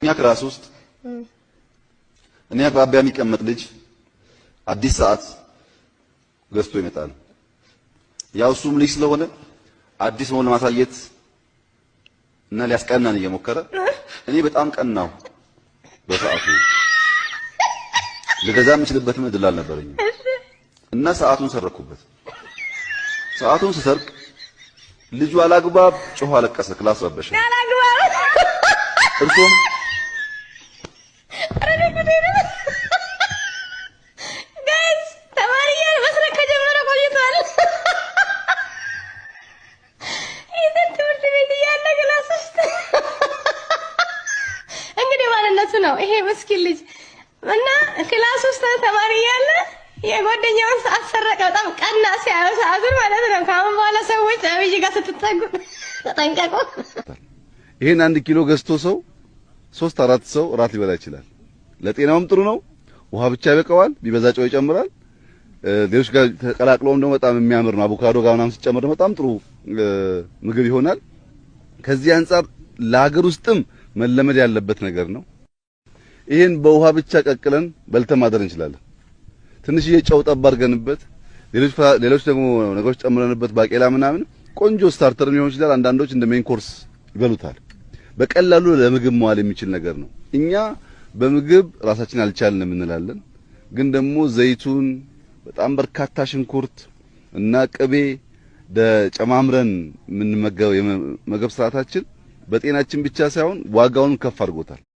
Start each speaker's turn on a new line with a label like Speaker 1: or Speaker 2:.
Speaker 1: እኛ class ውስጥ እኔ አቅራቢያ የሚቀመጥ ልጅ አዲስ ሰዓት ገዝቶ ይመጣል። ያው እሱም ልጅ ስለሆነ አዲስ መሆኑን ለማሳየት እና ሊያስቀናን እየሞከረ፣ እኔ በጣም ቀናው። በሰዓቱ ልገዛ የምችልበትም እድል አልነበረኝም እና ሰዓቱን ሰረኩበት። ሰዓቱን ስሰርቅ ልጁ አላግባብ ጮሆ አለቀሰ፣ class ረበሸ።
Speaker 2: አላግባብ።
Speaker 1: እርሶም
Speaker 2: ኧረ ጉዴ ነው። Guys፣ ተማሪ እያለ መስረቅ ከጀመረ ቆይቷል። ይህንን ትምህርት ቤት እያለ class ውስጥ እንግዲህ ማንነቱ ነው ይሄ ምስኪን ልጅ። እና class ውስጥ ተማሪ እያለ የጓደኛውን ሰዓት ሰረቀ። በጣም ቀና ሲያየው ሰዓቱን ማለት ነው። ከአሁን በኋላ ሰዎች አብይ ጋር ስትጠጉ ተጠንቀቁ።
Speaker 1: ይሄን 1 ኪሎ ገዝቶ ሰው ሶስት አራት ሰው እራት ሊበላ ይችላል። ለጤናውም ጥሩ ነው። ውሃ ብቻ ይበቃዋል። ቢበዛ ጨው ይጨምራል። ሌሎች ጋር ተቀላቅሎም ደግሞ በጣም የሚያምር ነው። አቮካዶ ጋር ምናምን ሲጨመር ደግሞ በጣም ጥሩ ምግብ ይሆናል። ከዚህ አንጻር ለሀገር ውስጥም መለመድ ያለበት ነገር ነው። ይሄን በውሃ ብቻ ቀቅለን በልተን ማደር እንችላለን። ትንሽዬ ጨው ጠብ አድርገንበት፣ ሌሎች ደግሞ ነገሮች ጨምረንበት፣ ባቄላ ምናምን፣ ቆንጆ starter ሊሆን ይችላል። አንዳንዶች እንደ main course ይበሉታል። በቀላሉ ለምግብ መዋል የሚችል ነገር ነው። እኛ በምግብ ራሳችን አልቻልንም እንላለን፣ ግን ደግሞ ዘይቱን በጣም በርካታ ሽንኩርት እና ቅቤ ጨማምረን የምንመገበው የምግብ ስርዓታችን በጤናችን ብቻ ሳይሆን ዋጋውን ከፍ አድርጎታል።